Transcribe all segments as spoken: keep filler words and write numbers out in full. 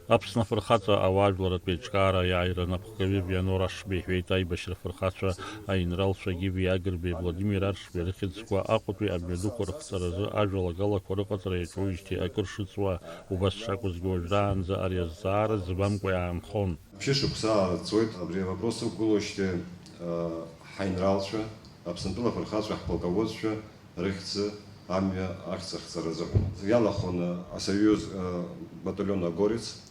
Аԥсны афырхаҵа ауаажәларратә еиҿкаара аиааира анапхгаҩы Вианор Ашба иҳәеит, аибашьра афырхацәа аинралцәа Гиви Агрбеи Владимир Аршбеи рыхьӡқәа Аҟәатәи амҩадуқәа рыхҵаразы ажәалагалақәа рыҟаҵара иаҿуижьҭеи акыр шыҵуа, убас шакәызгьы уажәраанӡа ари азҵаара ӡбамкәа иаанхон. Ԥшьышықәса ааҵуеит абри авопрос ықәгылоижьҭеи, а, ҳаинралцәа, Аԥсынтәыла афырхацәа ҳполководцәа рыхьӡы амҩа ахьӡ ахҵара азыҳәан. Иалахәын, а, асоюз, а, батальон «Агорец»,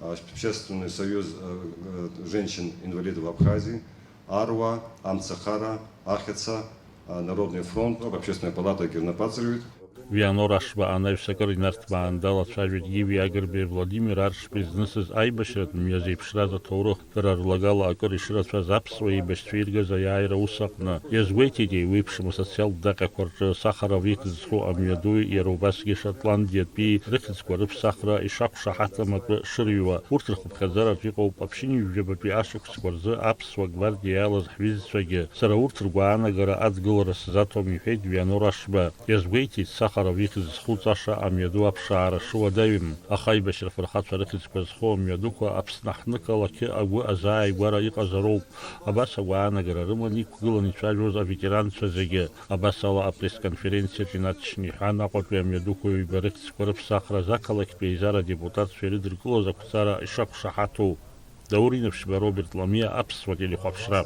а, Общественный союз, а, а, женщин-инвалидов Абхазии, «Аруа», «Амцахара», «Ахьаца», а, Народный фронт, Общественная палатагьы рнапы аҵаҩуеит. Вианор Ашба анаҩс акыр инарҭбаан далацәажәеит Гиви Агрбеи Владимир Аршбеи знысыз аибашьратә мҩа зеиԥшраз аҭоурых, дара рлагала акыр ишырацәаз аԥсуа еибашьцәа иргаз аиааира ус аҟны. Иазгәеиҭеит еиуеиԥшым асоциалтә даҟьақәа рҿы Сахаров ихьӡ зху амҩадуи иара убасгьы Шотландиатәи рыхьӡқәа рыԥсахра ишақәшаҳаҭым атәы шырыҩуа. Урҭ рхыԥхьаӡараҿ иҟоуп аԥшьынҩажәабатәи ашықәсқәа рзы аԥсуа гвардиа иалаз ҳҩызцәагьы. Сара урҭ ргәаанагара адгылара сзаҭом, иҳәеит Вианор Ашба. Иазгәеиҭеит, Сахаров ихьӡ зхуҵаша амҩаду аԥшаара шуадаҩым, аха аибашьра афырхацәа рыхьӡқәа зху амҩадуқәа Аԥсны аҳҭнықалақьы агәы азааигәара иҟазароуп. Абас агәаанагара рыманы иқәгылан ицәажәоз аветеранцәа зегьы. Абас ала апресс-конференциаҿ инаҵшьны иҳәан, Аҟәатәи амҩадуқәа ҩба рыхьӡқәа рыԥсахра азы ақалақьтә еизара адепутатцәа ирыдыркылоз ақәҵара ишақәшаҳаҭу. Даур Инаԥшьба, Роберт Ламиа, Аԥсуа телехәаԥшра.